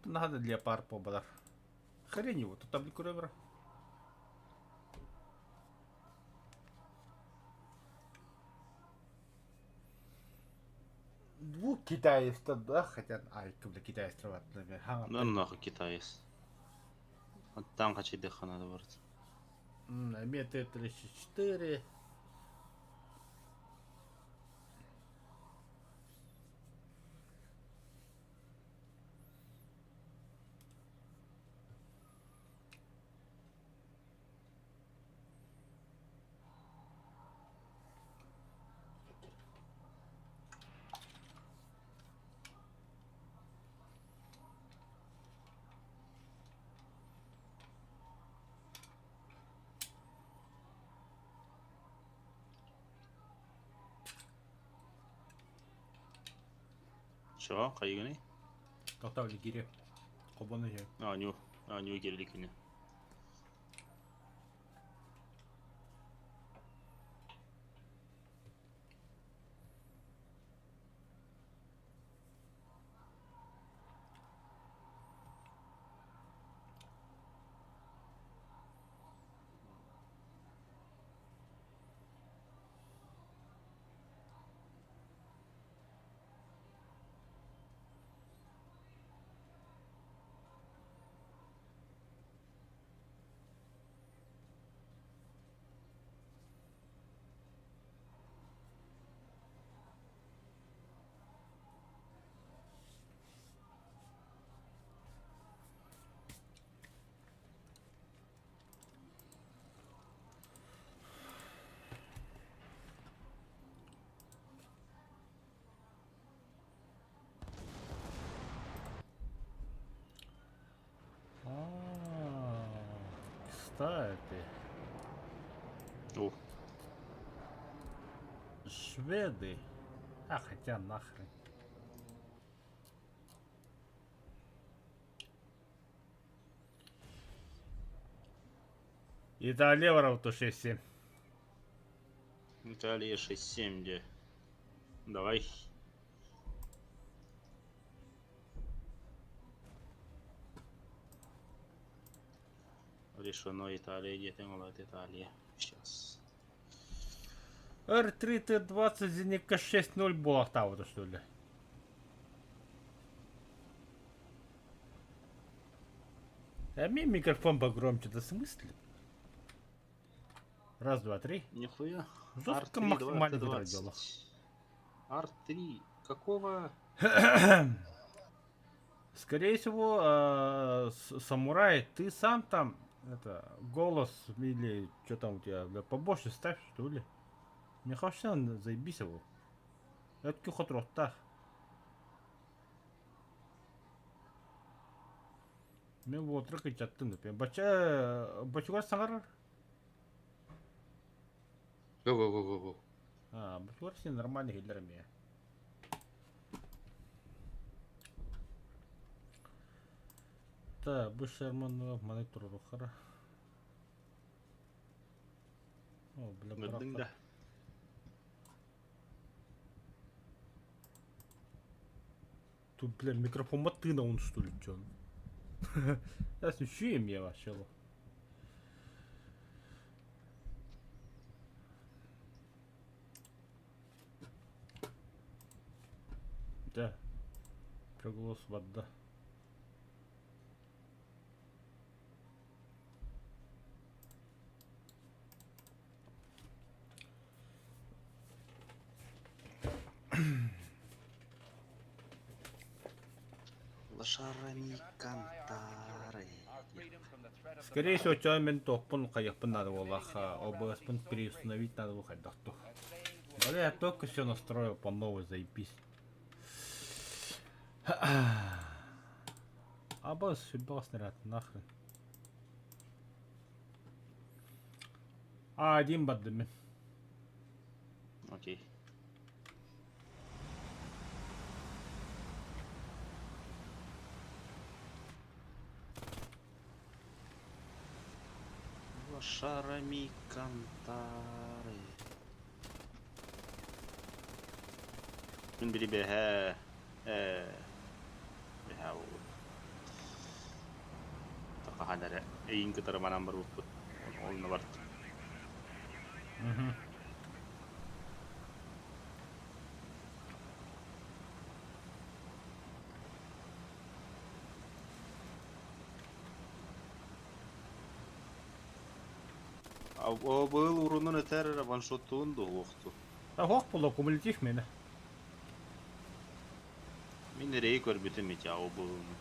Надо леопард побалар. Хрень его, тут таблику ребра. Двух китаецтар да, хотя, ай, бля, китаецтар Ну, нахуй китаец. Оттан хачайдыхха надо барыт. Эмиэ Т-34. Чё, хайыгыный? Тохтоо киириэ. Хобону иһэ. Оонньуу, оонньуу киирили күнү. А, кстати, Ух. шведы. А хотя нахрен. Италия воровто 6-7. Италия 6-7, где? Давай. Решено Италия, где ты молодец, Италия. Сейчас. Р3Т20 Зенитка 6-0 буолахтаабыта что ли? А мне микрофон погромче, да в смысле? Раз, два, три. Нихуя. Жестко R3, максимально 2, выдродило. R3. Какого? Скорее всего, э, самурай, ты сам там это голос или что там у тебя, бля, побольше ставь, что ли? Не хочешь, заебись его. Это хотрохтах. Мин уотра кычаттым деп. Бача бачугар саҥарар. Го го го го го. А, бачугар син нормально иһиллэр эмиэ. Та, бу Шерман маны туруруоххара. О, бля, Көрдүҥ да. Тут, бля, микрофоммат тыына унустулут дьон. That's үчүгэй эмиэ вообще. Да. Приглас барда. Лошарами кантары. Скорее всего, чё мен туохпун хайыахпын надо буоллах, ОБС-пын переустановить надо было хайдахту. Да я только все настроил по новой, заебись. ОБС съебал снаряд, нахрен. А, один бардым Окей. Лошарами кантары. Мин били бэһэ. Э. Хаһан эрэ эйигин кытары баран барбыппыт. Онно бардым. Быыл урунун этэр эрэ ваншоттуун дуһуохту. Оһох буолуо кумулятив миэнэ. Мин эрэйи көрбүтүм ити аубыһыны.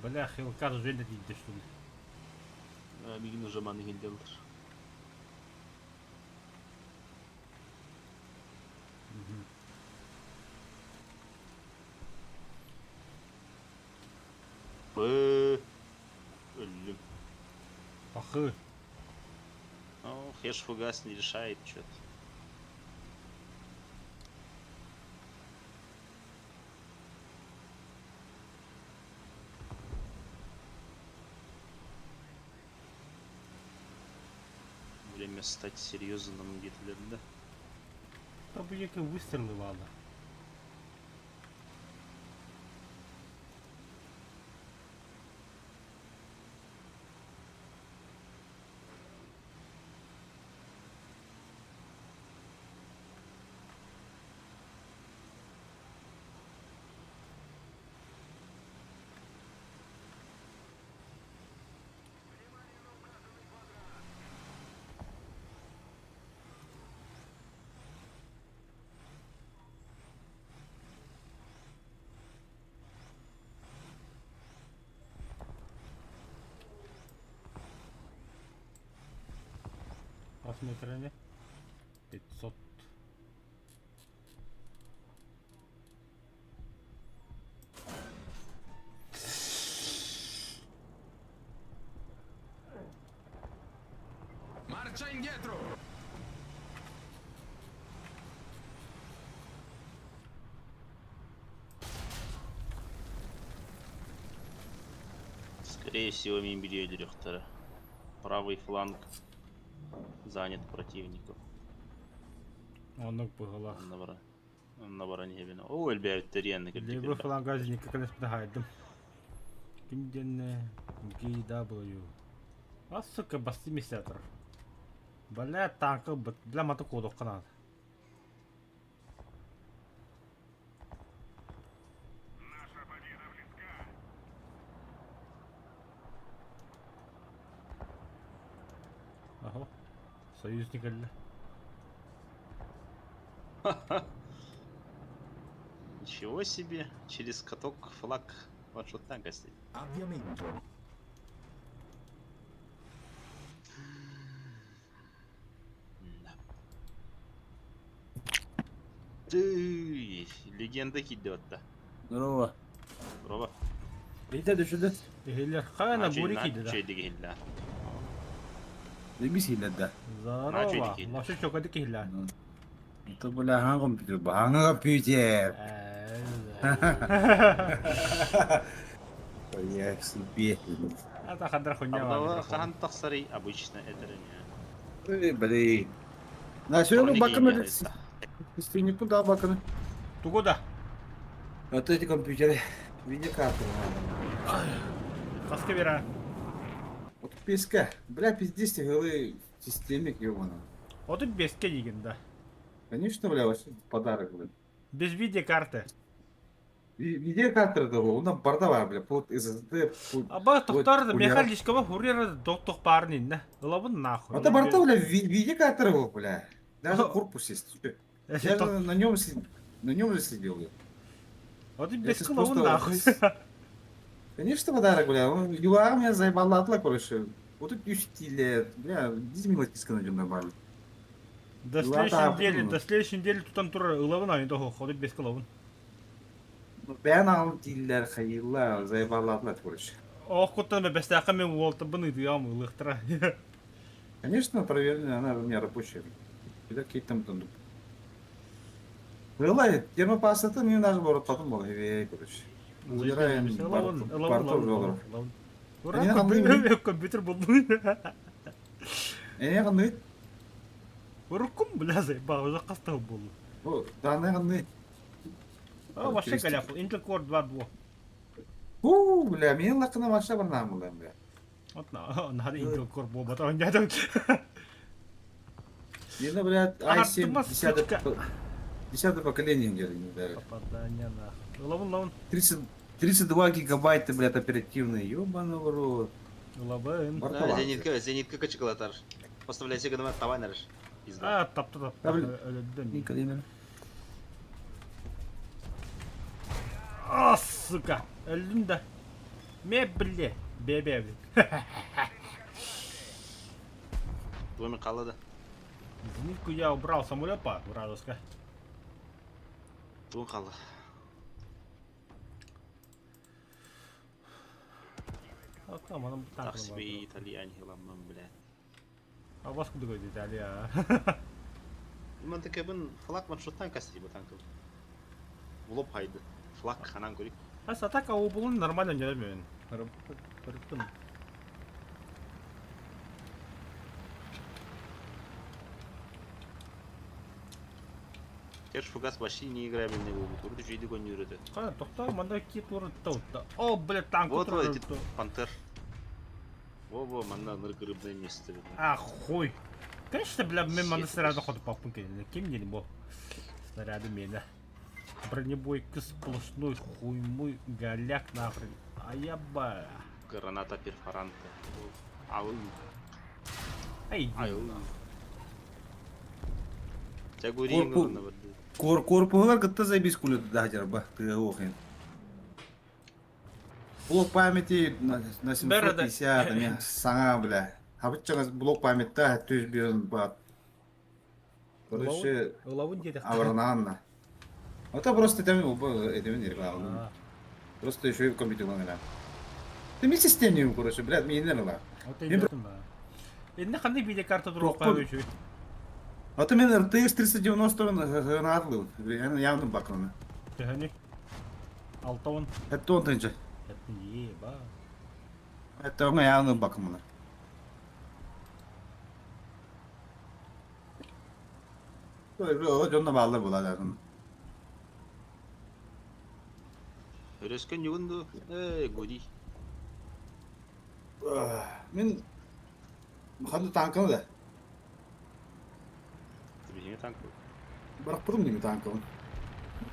Бля, Хелкар уже тиийдэ что ли? Мигин уже маны иһиллэллэр. Өллүм. Пахы. Ну, хеш фугас не решает что-то. Время стать серьезным Гитлером, да? Та будь-які вистріли вала. Хас метрени? 500. Marcia indietro! Скорее всего, мин билиэлириэхтэрэ. Правый фланг занят противником. Оннук быһыылаах. Онно баран. Онно баран иһэбин. Оо, элбээбиттэриэн Левый фланга зенитка кэлэспитэ хаайдым. Ким диэн GW. А, сука, басты миссиатор. Бля, танка бля, маты куодохха наада. Аһо, союзник кэллэ. Ничего себе, через каток флаг маршрутна гостей. Avviamento. Да. Ты легенда кидет-то. Здорово. Здорово. Бейте düşürdü. Иһиллэр хайана бури киирдэ да. Чөйдик иһиллэ. Дебис хиллерде. Здорово. Лошу чокоды киһиллэ. Это бля хан компьютер. Хан компьютер. Я себе. Это хадра хуйня. Абдалла хаһан тахсарый обычно это не. Эй, блин. На все баканы. Стене куда баканы? Тугу да? Вот эти компьютеры. Видеокарты. Хаска бера. Вот песка. Бля, пиздец, голы системик ебаный. Вот и беске диген да. Конечно, бля, вообще подарок, бля. Без видеокарты. Видеокарта того, он бардава, бля, под SSD. Аба тохтар да механического хурьера доктор парни, на. Лабын нахуй. Это барда, бля, видеокарта его, бля. Даже корпус есть. Я на нем на нем же сидел я. Вот и без клоун нахуй. Конечно, подарок, бля. Юлар меня заебала, короче. Вот тут юстиле, бля, дизмилотиска на нем нормально. До следующей недели, до следующей недели тут там тур ылабын аны того, ходит без клоун. Бэйэн аҕалан дииллэр, хайыыллар, заебалаатылар короче. Ох, куттан бэстээххэ мен уолтабын ыытыам ылыахтара. Конечно, проверенная, она у меня рабочая. Всегда какие-то там там. Была термопастата мне даже город потом был, короче. Убираем бортов долларов. Ура, компьютер был. Эне қандай? Уруккум, бля, заебал, уже қастау болды. О, данные қандай? А, вообще каляпал. Intel Core 2.2. У, бля, мен лақына вообще бір нам был, бля. Вот на, надо Intel Core болбата, он дядя. Енді, блядь, i7 Артема, сучка. 10 поколение где-то, не знаю. Попадание нахуй. Ловун, ловун. 30, 32 гигабайта, блядь, оперативные, ёбаный в рот. Ловун. Бартолан. Зенитка, зенитка качыкылатар. Поставляйся гынама табан эрер. Пизда. А, тапты, тапты. Да, блин. Өлөдüm. Николай. А, сука. Өлдüm да. Ме, бле. Бебе, блин. Двумя қалады. Зенитку я убрал самолет по вражеска. Туын қалды. А там она танк. Так себе итальян хиламмын, бля. А вас куда говорит Италия? Мен такебін флаг маршруттан кәсі бу танкы. Улоп хайды. Флаг ханан көрік. А с атака обулун нормально не мен. Терш фугас вообще не играбельный был. Турды жүйді көн үйреті. Ка, тохта, манда ки туры таутта. О, бля, танк Вот туры. вот эти пантер. Во-во, манна ныргырыбное место. А, хуй. Конечно, бля, мен манда Щет, снаряды ходу папын келді. Кем не бо? Снаряды мені. Бронебойка сплошной хуй мой голяк нахрен. А я ба. Граната перфоранта. Ау. Ай, иди Ау. нахуй. Тягурин. Кор корпуһугар кытта заебись кулет да ба ты охин. Блок памяти на 750, мен саңа, бля. Хабытчаңыз блок памятта төз берін бат. Короче, Лавын деді. аварнанна. Это просто там это не А, Просто еще и в компьютер ла. Ты ми системнем, короче, блядь, мне не надо. Вот и да. Енді қандай видеокарта туралы Тоқпын. қойып А то мен RTX 390 надлыл. Я явно бакны. Төһөні. Алтауын. Это он тынча. Еба. Это он явно бакмына. Ол жонно баллы була да. Өрөскөн югунду. Эй, гуди. Мен ханды танканы да. Бихиңе танк. Бірақ бұрын неме танкын.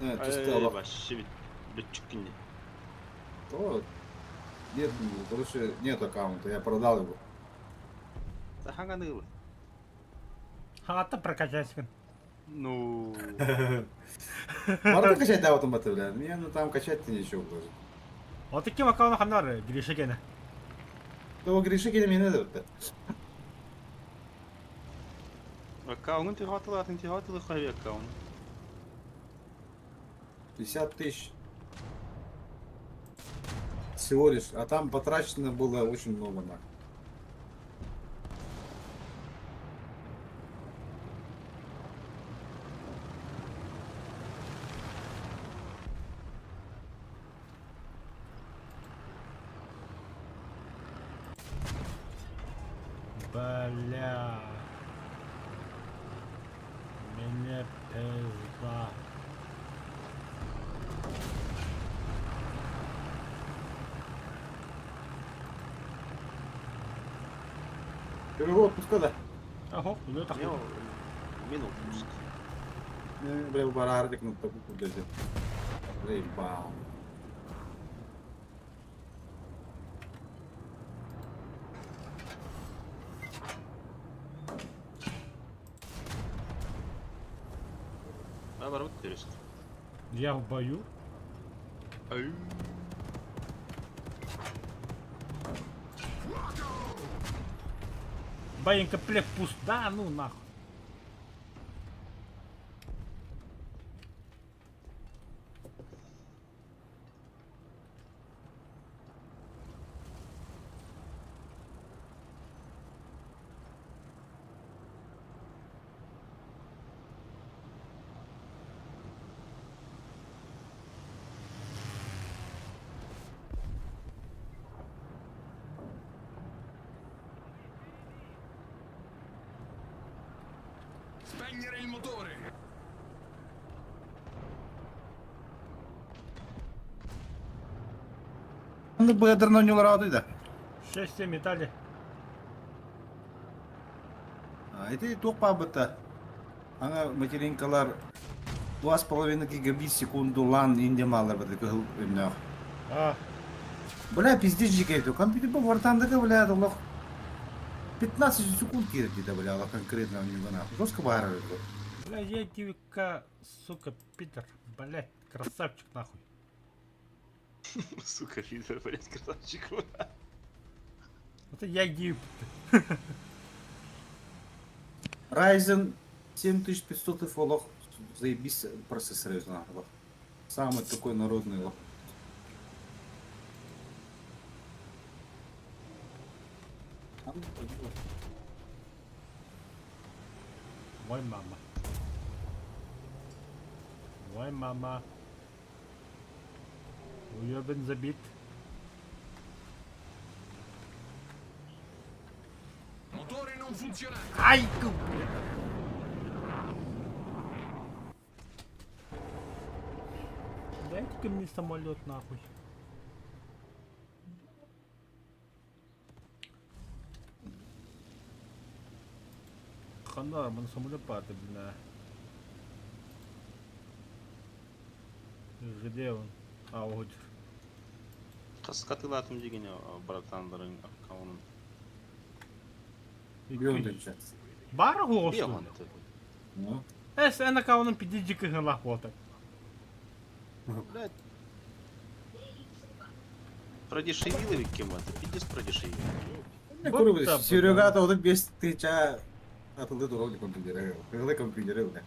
Чисто Эй, алақ. вообще бүтчүк кинде. То нет, короче, нет аккаунта, я продал его. Таханганы был. Хағатта прокачайсың. Ну, Барды качать да вот бля. Мне ну там качать-то нечего даже. Вот таким аккаунт ханар Гриша кені. То Гриша келе мені де. аккаунтын тихатылатын тихатылы хайы аккаунт. 50 тысяч. Всего лишь. А там потрачено было очень много на. Бля. Меня пизда. Первый отпуска, да. Ого, ну так. Мен отпуск. Бля, барардик на такую куда-то. Заебал. А барбыт төрөск. Я в бою. Боекомплект пуст. Да, ну нахуй. Spegnere il motore! Ну, быадарынан ньулараатый да. 6-7 металли. Ити туох баабыта? Аңа материнкалар 2,5 гигабит секунду лан индемалар быты кыһыл өннөөх. А, Бля, пиздец жикейді. Компьютер бұл вартандығы, бля, олох 15 секунд кирip дейді, бля, олох конкретно у него нахуй. Жестко баарар. бля, я 9К, сука, Питер, блядь, красавчик нахуй. Сука, Питер, блядь, красавчик. Это я гиб. Ryzen 7500 F олох заебись процессор нахуй. Самый такой народный лох. Мой мама. Мой мама. Уебен забит. Motore non funzionante! Ай, Дайте-ка мне самолет нахуй. Хана, мана самолет баар блин. Где он? А, вот. Хас хатылаатым диигин братаннарыҥ аккаунун. Баар Биэ оҕустун. онто. Ну. Эс, эн аккаунун пиздец кыһылаах буолта. Блядь. Продешевила ведь кем это? Пиздец продешевила. Будто бы, Серега да. отут 5 тысяча атылды дорогу компьютера. Кыгылы компьютера, бля.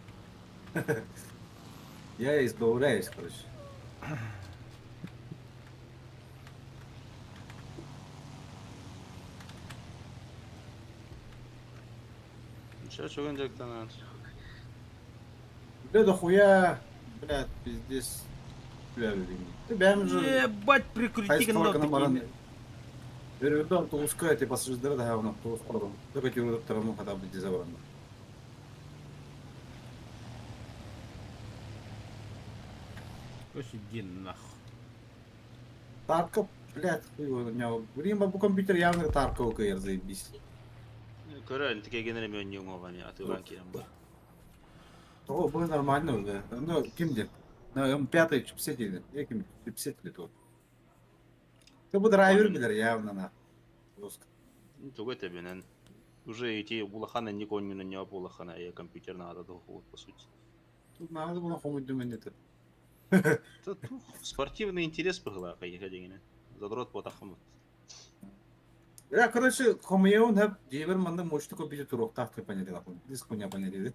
Я избавляюсь, короче. Ничего, чего дьарыктанар. Бля, дохуя, бля, пиздец. Бля, блин. Ты бэм же. Ебать, прикрути Хайскалар баран. такие. Өрөбү автобуска эти пассажирдары да хавна автобус кордум. Только жүрүп хотя бы дизабран. Короче, иди нахуй. Тарков, блядь, хуй его у него. Блин, бу компьютер явно Тарков кыйыр заебись. Көрө, тике генере мен оңоған атыган кирем бар. О, было нормально уже. Ну, ким деп? Ну, М5 чипсет или? Я ким чипсет или то. Ты бу драйвер билер явно на. Жестко. Тугу этэбинэн. Уже эти улахан не коннюна не улахана, я компьютер надо вот по сути. Тут надо было хомуть думать это. Тут спортивный интерес была, кайга Задрот по тахамут. Я, короче, хомьеун хеп дебер манда мощный компьютер туруктаах деп понятие лапын. Диск хуйня понятие.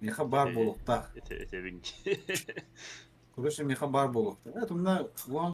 Меха бар болуктаах. Это это Короче, меха бар болуктаах. Это у меня